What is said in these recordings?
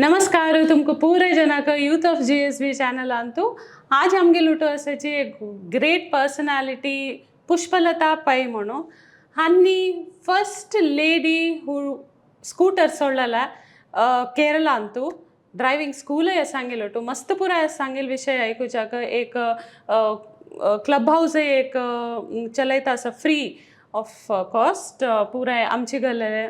नमस्कार तुमकां पुराय जनाक youth of GSB channel Antu आज आमगेल उठो आसाची एक ग्रेट पर्सनॅलिटी पुष्पलता पै म्हणून. हांनी फर्स्ट लेडी हू स्कूटर सोडलेला केरळांतू. ड्रायव्हिंग स्कूलय सांगेल उठू मस्त पुराय सांगेल विशय आयकुच्याक. एक क्लब हाऊस एक चलयता आसा फ्री ऑफ कॉस्ट पुराय आमची गेल्ले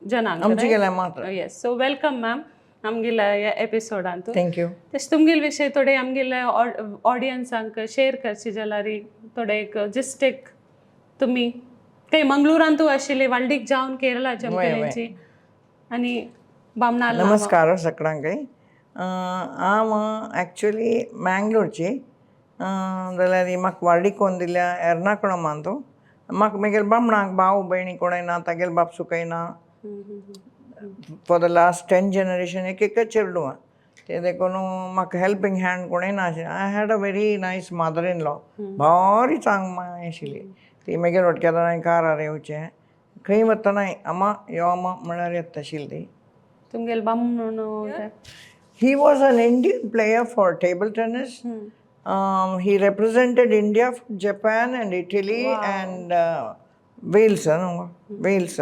जनांक. आमची गेल्या मात्र. येस, सो welcome ma'am आमगेल्या ह्या एपिसोडांतू. Thank you. तशें तुमगेले विशय थोडे आमगेल्या ऑडियन्सांक शेअर करचे जाल्यार थोडे एक जस्ट एक तुमी काही मंगळुरांतू आशिल्ली, वाल्डीक जावन केरळाच्या आमगेल्यांची आनी बामणाल. नमस्कार सगळ्यांकय. हांव ॲक्च्युली मँगलोरची, जाल्यार म्हाका वार्डी कोन्न दिल्या एर्नाकुळमांतू. म्हाका मागीर बामणाक भाव भयणी कोणय ना, तागेले बापसूकय ना. For the last 10 generation एक एकच चेडूं आहा ते. देखून म्हाका हेल्पिंग हँड कोणय ना आशिल्लें. I had a very nice mother in law. भारी चांग माय आशिल्ली ती. मागीर वटकेतना कारार येवचें, खंय वतनाय अम्मा यो अम्मा म्हळ्यार येता आशिल्ली ती. तुमगेले बामण? He was an Indian player for table tennis. He represented India for Japan and Italy and Wales, no? Wales,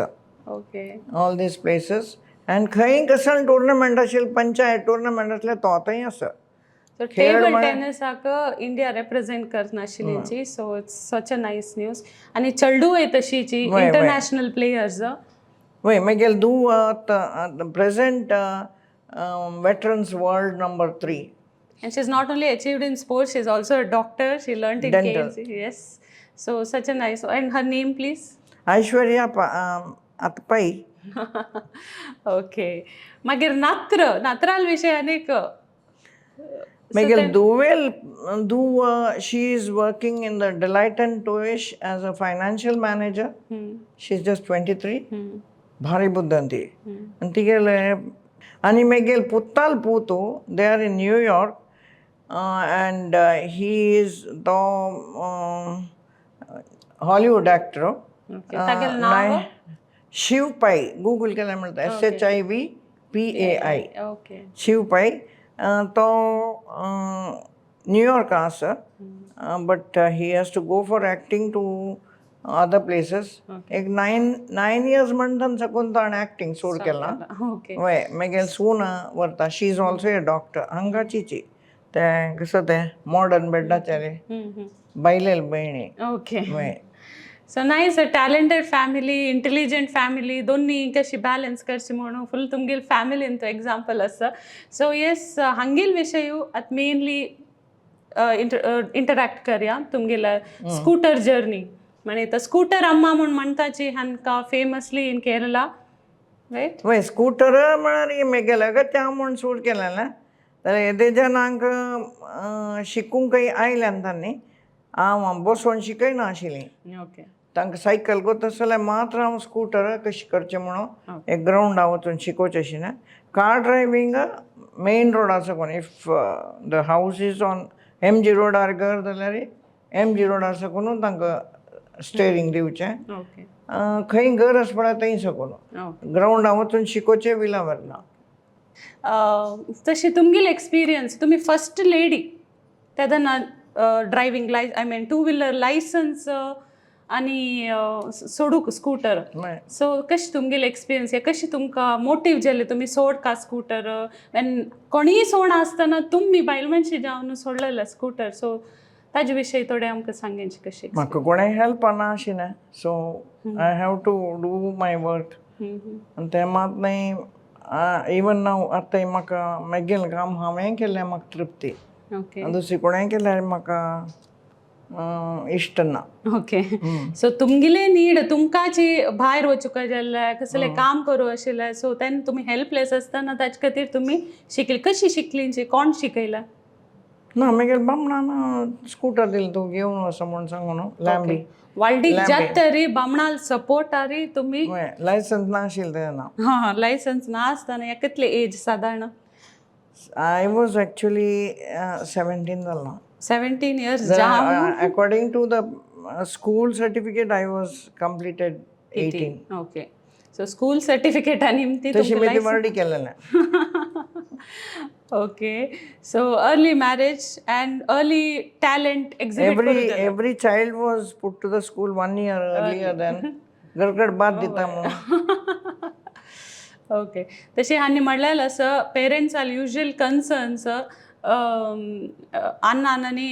okay. All these places. And खंय कसं टुर्नामेंट आशिल्लें, पंचायत टुर्नामेंट आसलें, तो थंय आसा. सो टेबल टेनिसाक इंडिया रेप्रेझेंट करनाशिल्ली, so it's such a nice news. आनी चेडूय तशीची इंटरनॅशनल प्लेयर्स. वय, मागीर धूव present veterans world number 3. And she's not only achieved in sports, she's also a doctor. She learned in Dental. KMC. Yes. So such a nice. And her name, please? Aishwarya आतां Pai. Okay, मागीर नात्र, नात्राल विशय अनेक. मागीर धुवेल धूव, she is working in the Deloitte and Touche as a financial manager. She is just 23. भारी बुद्दन ती. आनी तिगेले आनी मागीर पुताल पूत, they are in New York and he is तो हॉलिवूड एक्टर. ओके, तागेलें नांव? शिव पै. गुगल केल्यार मेळटा, SHIV PAI. Okay. Shiv Pai. तो न्यूयॉर्का आसा, but he has to go for acting to other places. एक नायन नायन इयर्स म्हणटान साकून ताणें एक्टींग सोड केलां. ओके. वय, मागीर सून व्हरता. She is also a doctor. हांगाचीची तें कसं तें मॉडर्न बेड्डाचेर बायलेल भयणी. ओके. वय. So nice, talented family, intelligent family. दोन्ही कशी बॅलन्स करची म्हणून फुल तुमगेल फॅमिलीन तो एक्झाम्पल आसा. सो येस, हांगेल विशय आतां मेनली इंटरॅक्ट करया तुमगेल्या स्कूटर जर्नी. म्हणे स्कूटर अम्मा म्हूण म्हणटाची हांकां फेमसली इन केरला, रायट? वय, स्कूटर म्हळ्यार मेगेले अगत्य हांव म्हूण सूट केलें ना, जाल्यार येदे जणांक शिकूंक आयल्यान तांणी हांव बसोवन शिकयना आशिल्लीं. ओके. तांकां सायकल कोत्ता जाल्यार मात्र हांव स्कूटर कशी करचें म्हणून एक ग्रावंडा वचून शिकोवचें अशें. कार ड्रायव्हींग मेन रोडार साकून, if the house is on MG रोडार घर जाल्यार एमजी रोडार साकून तांकां स्टेरींग दिवचें. ओके. खंय घर आसा पळय थंय साकून ओके. ग्रावंडा वचून शिकोवचें विला व्हरना. तशी तुमगेली एक्सपिरियन्स, तुमी फर्स्ट लेडी तेन्ना driving I mean, two wheeler licence आनी सोडूक स्कूटर. मागीर सो कशी तुमगेली एक्सपिरियन्स, कशी तुमकां मोटीव जालें तुमी सोड का स्कूटर, आनी कोणीय सोड आसतना तुमी बायल मनशी जावन सोडलेले स्कूटर? सो ताजे विशयी थोडें आमकां सांगेंची कशी. म्हाका कोणें हेल्प ना आशिल्लें, so I have to do my work. आनी तें मात न्ही, इवन नाव आतां म्हाका मागीर काम हांवें केल्लें म्हाका तृप्ती. ओके. आनी दुसरी कोणें केल्यार म्हाका इश्ट ना. ओके, सो तुमगेले नीड, तुमकांची भायर वचूंक जाल्लें, कसलें काम करूं आशिल्लें, सो तेन्ना तुमी हेल्पलेस आसतना ताजे खातीर तुमी शिकली. कशी शिकली, कोण शिकयला? ना, मागीर बामणान स्कूटर दिली, तूं घेवन वच म्हूण सांगून लांबी. वाल्डीक जात तरी बामणाल सपोर्ट आरी तुमी. लायसन्स नाशिल्लें तेन्ना. हां, लायसन्स ना आसतना. कितले एज सादारण? I was actually 17 जाल्लो. 17 इयर्स जावन. According to the school certificate, I was completed 18. Okay. So school सर्टिफिकेटा निमती तशी तुमकां मी ती वर्डी केलेलें. Okay, so early marriage and early talent exhibit. Every child was put to the school one year earlier than गडगड बाद दिता म्हणून. ओके, तशी हांणी म्हणलेलं असं पेरेंट्स are usual concerns, अण्णा आनी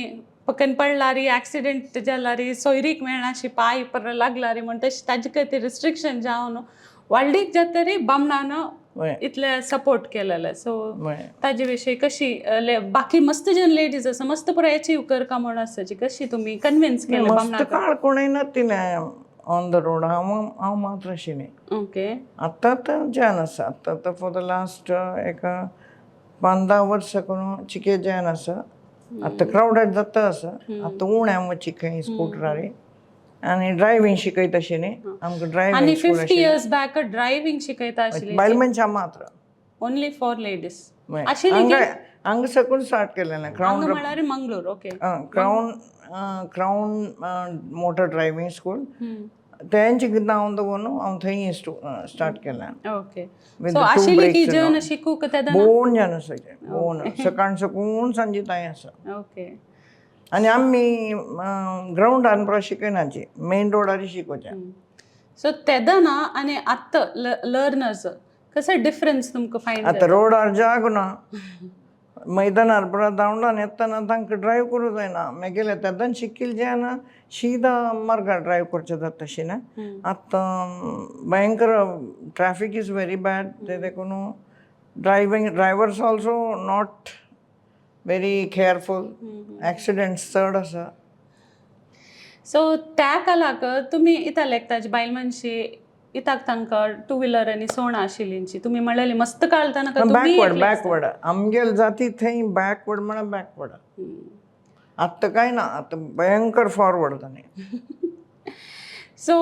पकन पडलारी, ॲक्सिडेंट जालारी, सोयरीक मेळनाशी, पाय पर लागलारी म्हण तशी ताजे खातीर रिस्ट्रिक्शन जावन वाळडीक जातरी बामणान इतले सपोर्ट केलेले. सो ताजे विषयी कशी बाकी मस्त जन लेडीज आसा, मस्त पुराय अचीव करका म्हण आसाची, कशी तुमी कन्विन्स केले मस्त बामणाक? काळ कोणय नातिलें ऑन the road, हांव हांव मात्र आशिल्लें. आतां तर जॅन आसा, आतां तर फॉर the last एक 5-10 वर्सां करून चिके जॅन आसा. आतां क्रावडेड जाता आसा, आतां उणें वची खंय स्कुटरार आनी ड्रायव्हींग शिकयता अशें न्ही आमकां. आनी driving school 50 years back driving शिकयता आशिल्ली? बायल मनशां मात्र. ओन्ली फॉर लेडीज आशिल्ली? हांगा हांगा सकून स्टार्ट केलेलें क्रावन. हांगा म्हळ्यार Mangalore, okay. Crown motor driving school तेंचे कितें हांव दवरून हांव थंय स्टार्ट केलें. With so the two आशिल्ली की brakes and जन all. शिकूंक तेदना? भोवन जाण आसा, भोवन, सकाळ सकून सांजे तांय आसा. आनी आमी ग्रावंडान पुरा शिकयनाची, मेन रोडार शिकोवचें. सो तेदना आनी आत्तां लर्नर्स कसो डिफरन्स तुमकां फायंड? आतां रोडार जाग ना, मैदानार पुरा धांवडान येतना तांकां ड्रायव करूं जायना. मागीर तेदन शिकिल्ले जें ना शिदा मार्गार ड्रायव करचें जाता तशें ना. आतां भयंकर ट्रॅफिक is very bad, ते देखून driving drivers also not very careful, accidents चड आसा. सो त्या कालाक तुमी इता लेखताची बायल मनशी इताक तांकां टू व्हिलर आनी सोण आशिल्लींची तुमी म्हणलेली मस्त काळताना का तुमी? बॅकवर्ड, बॅकवर्ड आमगेले जाती थंय बॅकवर्ड म्हळ्यार बॅकवर्ड. आतां कांय ना, आतां भयंकर फॉरवर्ड जालें. सो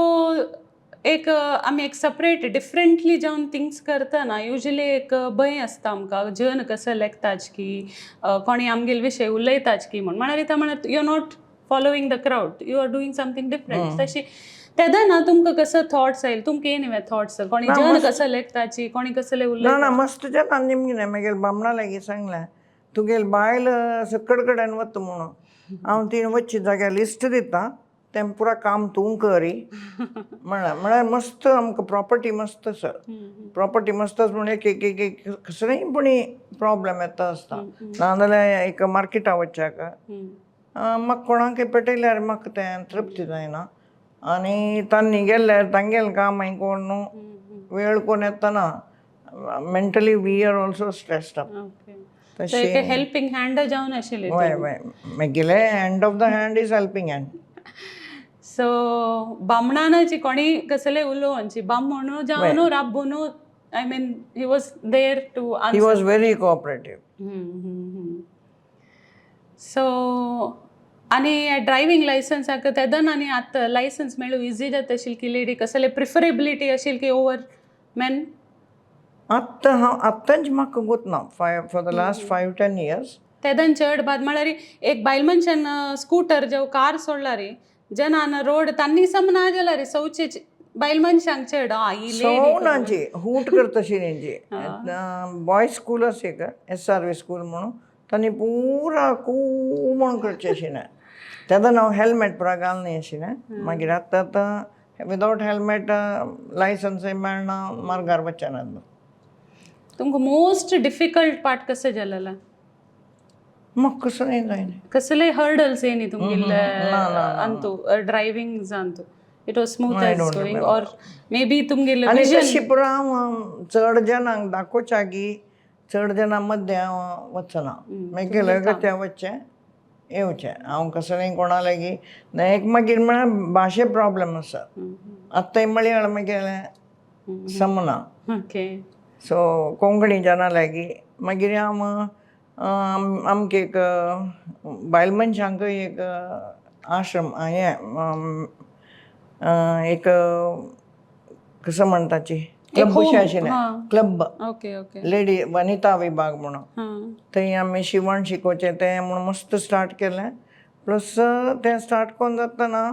एक आमी एक सेपरेट डिफरंटली जावन थिंग्स करतना युजली एक भंय आसता आमकां, जन कसो लेखताच की, कोणी आमगेले विशय उलयताच की म्हण. म्हळ्यार इता म्हळ्यार you are not following the crowd, you are doing something different. तशी तेदना तुमकां कसो थॉट्स आयल, तुमकां येयनी थॉट्स, कोणी जन कसो लेखताची, कोणी कसले ना. उलयता? ना, मस्त जाता निमगिने मागीर बामणा लागीं सांगलें, तुगेले बायल सकड कडेन वता म्हणून हांव ती वचची जाग्यार लिस्ट दिता, तें पुरा काम तूं करी म्हळ्यार. म्हळ्यार मस्त आमकां प्रॉपर्टी मस्त आसा. प्रॉपर्टी मस्त आसा म्हण एक एक एक एक कसलेय पूण प्रॉब्लेम येता आसता, नाजाल्यार एक मार्केटा वचच्याक म्हाका कोणाकय पेटयल्यार म्हाका तें तृप्ती जायना. आनी तांणी गेल्यार तांगेलें काम हांवें करून वेळ कोण येतना mentally we are also stressed up. Okay, so एक हेल्पिंग हँड जावन आशिल्ली. वय वय, मागीले hand of the hand is helping hand. So बामणानाची कोणी कसले उलोवनची, बामणू जावन राब्बोनू, I mean, he was there to He was very cooperative. So आनी ड्रायव्हिंग लायसन्साक तेदन आनी आतां लायसन्स मेळूं इजी जाता आशिल्ली की लेडी कसले प्रिफरेबिलिटी आशिल्ली की ओवर मेन? आत्तां हांव आत्तांच म्हाका गोतना five for the last 5-10 years. तेदन चड बाद म्हळ्यार एक बायल मनशान स्कूटर जावं कार सोडला रे, जनान रोड तांणी समना जाल्यार रे सवचे बायल मनशांक चड आ ही लेडी. सवनाची हूट करता तेंची. बॉयज स्कूल आसा एक, एस आर व्ही स्कूल म्हणून, तांणी पुरा कू म्हूण करचें आशिल्लें. तेन्ना हांव हेल्मेट पुरा घालनाय आशिल्लें. मागीर आतां आतां विदावट हेल्मेट लायसन्सय मेळना, मार्गार वचना. तुमकां मोस्ट डिफिकल्ट पार्ट कसं जालेला? म्हाका कसं नाही जायना. कसले हर्डल्स येनी तुमगेले अंतू ड्रायव्हिंग अंतू? It was smooth I as don't going remember. Or may be तुमगेले आनी विजन? तशी पुरा हांव चड जाणांक दाखोवच्या की चड जाणां मदें हांव वचना. मागीर गत्या वचचें येवचें, हांव कसलें कोणा लागीं एक मागीर म्हळ्यार भाशे प्रॉब्लम आसा. आतां मळयाळ मागीर समना. सो कोंकणी जाणां लागीं मागीर हांव आमकां एक बायल मनशांकय एक आश्रम हें एक कसं म्हणटाची क्लब home, कशें आशिल्लें. Club. Okay okay lady Vanita विभाग म्हणून. थंय आमी शिवण शिकोवचें तें म्हूण मस्त स्टार्ट केलें. प्लस तें स्टार्ट करून जातना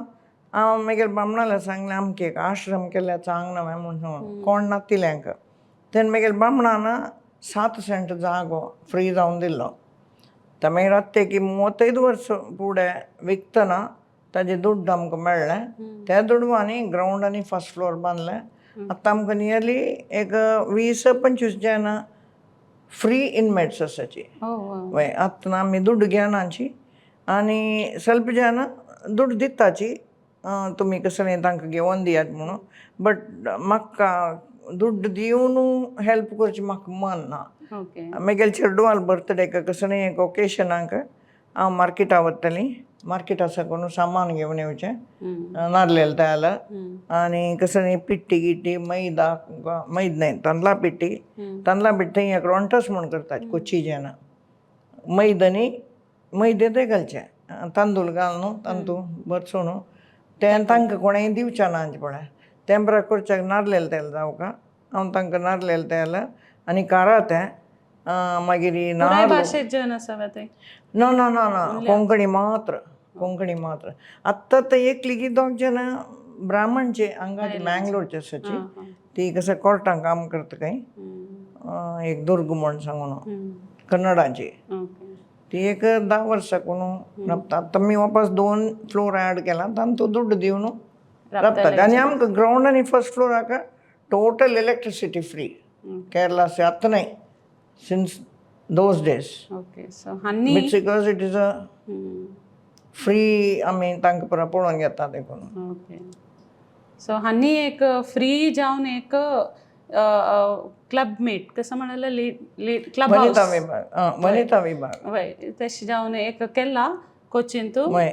हांव मागीर बामणाले सांगलें, आमकां एक आश्रम केल्यार चांग ना म्हूण सांगून, कोण नातिल्यांक. तेन्ना मागीर बामणान 7 सेंट जागो फ्री जावन दिल्लो. ते मागीर आत्तेकी 35 वर्स फुडें विकतना ताजे दुड्ड आमकां मेळ्ळें. त्या दुडवांनी ग्रावंड आनी फर्स्ट फ्लोर बांदलें. आतां आमकां नियरली एक 20-25 जाणां फ्री इनमेट्स आसाची. वय, आतां आमी दुड्ड घेनाची आनी स्वल्प जाणां दुड्ड दिताची, तुमी कसलें तांकां घेवन दियात म्हणून. बट म्हाका दुड्ड दिवन हेल्प करचें म्हाका मन ना. मागीर चेडवाल बर्थडेक, कसलें एक ओकेशनाक हांव मार्केटा वतलीं. मार्केटा साकून सामान घेवन येवचें, नारलेल तेल आनी कसलें पिट्टी गिट्टी, मैदा, मैद न्हय, तांदळा पिट्टी. तांदळा पिट्टी थंय एक रोंटस म्हूण करतात कोची जेना. मैद आनी मैदेंतय घालचें, तांदूळ घाल न्हू, तांदूळ भरसून तें तांकां कोणेंय दिवचें ना पळय. तें बरें करच्याक नारलेल तेल जावका. हांव तांकां नारलेल तेल आनी कारा तें मागीर पुराय नाल्ल. भाशेत जन आसा ते? ना ना ना ना, कोंकणी मात्र, कोंकणी मात्र. आत्तां तर एकली दोग जाणां ब्राह्मणचे हांगाचे, मँगलोरचे आसाची. ती कसं कोर्टान काम करता खंय, एक दुर्ग म्हण सांगून, कन्नडाची. ती एक 10 वर्सां कोण राबता. आतां आमी वापस दोन फ्लोर ऍड केला, तांतू दुड्ड दिवन राबतात. आनी आमकां ग्रावंड आनी फर्स्ट फ्लोराक टोटल इलेक्ट्रिसिटी फ्री. केरला से आतां न्हय, since those days. Okay, so आनी because it is a free, आमी तांकां पुरा पळोवन घेता देखून. ओके, सो हांनी एक फ्री जावन एक क्लब मेट कसं म्हणाला, लेट क्लब वनिता हाऊस. विभाग, आं, वनिता विभाग. वय, तशें जावन एक केला कोचीन तूं. वय.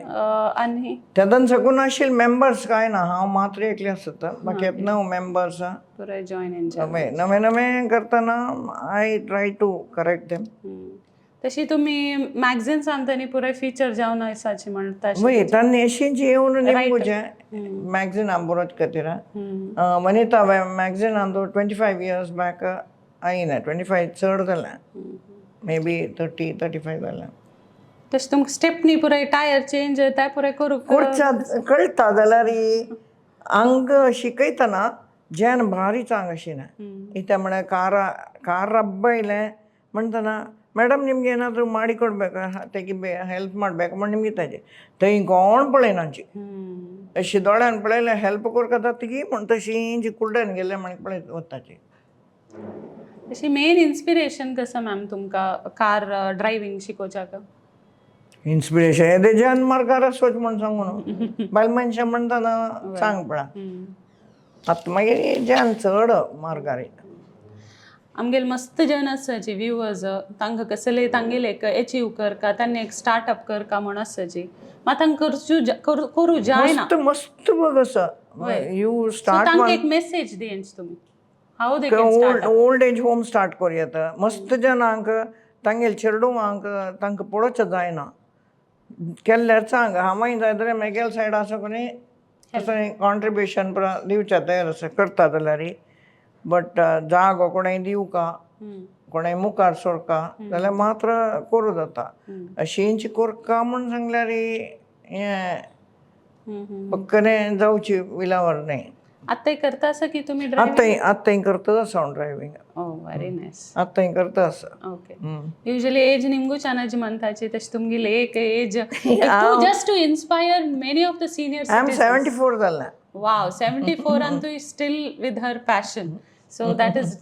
आनी तेदन साकून आशिल्ले मेंबर्स कांय ना, हांव मात्र एकलें आसता, बाकी णव मेंबर्स. पुराय जॉयन एन्जॉय. वय, नवें नवें करतना I try to correct them. तशी तुमी मॅगझिन्सान तांणी पुराय फिचर जावन आसाची म्हणटा. वय, तांणी अशींच येवन निमगुचें मॅगझिना बरोवचे खातीर. वनिता मॅगझिनान 25 इयर्स बॅक आयना, 25 चड जालें, मे बी 30-35 जालें. तशें तुमकां स्टेपनी पुराय टायर चेंज ते पुराय करूंक करच्या कळटा जाल्यार हांग शिकयतना जेन भारी चांग आशिना. ಇತ್ತ म्हळ्यार ಕಾರ ಕಾರ ರಬ್ಬ ಇಲ್ಲ म्हणटना, मॅडम ನಿಮ್ಗೆ ಏನಾದರೂ ಮಾಡಿ ಕೊಡ್ಬೇಕಾ, ತೆಗಿ ಹೆಲ್ಪ್ ಮಾಡಬೇಕಾ म्हण निमगे ताजे थंय कोण पळयनाची. अशी दोळ्यान पळयलें, हेल्प करता जातकी म्हण तशी कुड्ड्यान गेले म्हण पळयत वताची. तशी मेन इन्स्पिरेशन कसं मॅम तुमकां कार ड्रायव्हिंग शिकोवच्याक? इन्स्पिरेशन येदे जेन मार्गार वच म्हण सांगू न्हू, बायल मनशां म्हणटना सांग पळय. आतां मागीर जेन चड मार्गार येयला. आमगेले मस्त जन आसाची व्ह्युअर्स, तांकां कसले तांगेले एक एचीव करका, तांणी एक स्टार्टअप करका म्हण आसाची, मात तांकां करचू करूं जायना. मस्त मस्त बघ आसा, you start. तांकां एक मेसेज दियेंच तुमी, how they can old old age home start करूं येता. मस्त जाणांक तांगेले चेडवांक तांकां पळोवचें जायना केल्यार सांग. हांवूय जाय जाल्यार मेगेल सायड आसा कोणी तशें कॉन्ट्रिब्युशन पुरा दिवच्या तयार आसा, करता जाल्यार. बट जागो कोणेय दिवका, कोणेय मुखार सरका जाल्यार मात्र करूं जाता. अशींच करका म्हूण सांगल्यार हें पक्कने जावची विलावर न्हय. आतांय करता आसा की तुमी ड्रायव्हिंग? आतांय आतांय करता आसा हांव ड्रायव्हींग. ओ, व्हेरी नायस. आतांय करता आसा. ओके, युजली एज निमगू चानाजी म्हणताची, तशी तुमगेली एक age just to inspire many of the senior. I am 74 जालें. Wow, 74 and tu is still with her passion. So that is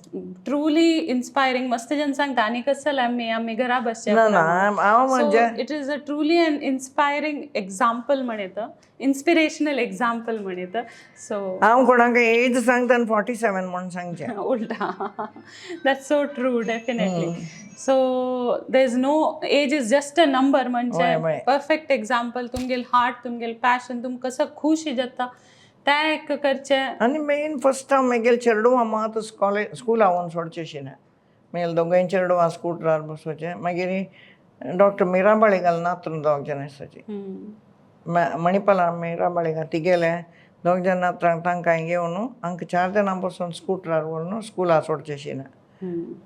truly inspiring. मस्त जन सांगता आनी कसं आमी आमी घरा बसचे. ना ना, हांव म्हणजे It is a truly an inspiring example म्हण येतं, इन्स्पिरेशनल एक्झाम्पल म्हण येतं. सो हांव कोणाक एज सांगता आनी 47 म्हूण सांगचें. उलटा. That's so true, definitely. So there is no age, is just a number म्हणजे. वय, वय. Perfect example. तुमगेल हार्ट, तुमगेल पॅशन, तुम कसं खुश जाता त्या एक करचें. आनी मेन फर्स्ट हांव मागीर चेडवां मात कॉलेज स्कुला वचून सोडचें ना. मागीर दोगांय चेडवां स्कुटरार बसोवचें. मागीर डॉक्टर मिरा बाळेगाल नातरू दोग जाण आसाची, मणिपाला मिरा बाळेगाल, तिगेले दोग जाण नातरांक तांकां घेवन हांकां चार जाणां बसून स्कुटरार व्हरून स्कुला सोडचें ना.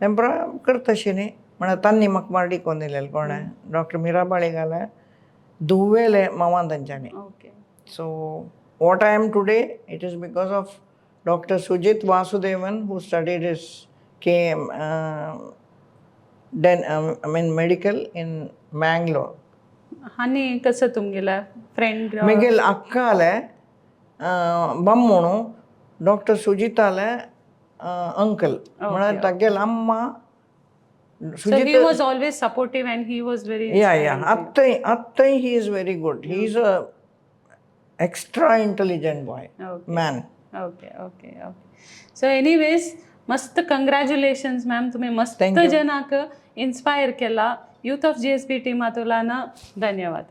तें बरें करताशी न्ही म्हळ्यार तांणी म्हाका मार्डी कोन्न दिलेलें. कोणें डॉक्टर मिरा बाळेगाले धुवेले मावान तांच्यांनी. So What I am today, it is because of Doctor Sujit Vasudevan, who studied his KM, then I mean medical in Mangalore. आनी कसं तुमगेला फ्रेंड? म्हगेल अक्काले बम्मणू डॉक्टर सुजिताले अंकल, म्हळ्यार तागेल अम्मा. So he was always supportive and he was very Yeah. आत्ताय he is very good. He is a extra intelligent boy, man. Okay, so anyways, मस्त कंग्रॅच्युलेशन्स ma'am, तुम्ही मस्त Thank you. जनाक inspire केला. Youth of GSB टीमा तुला धन्यवाद.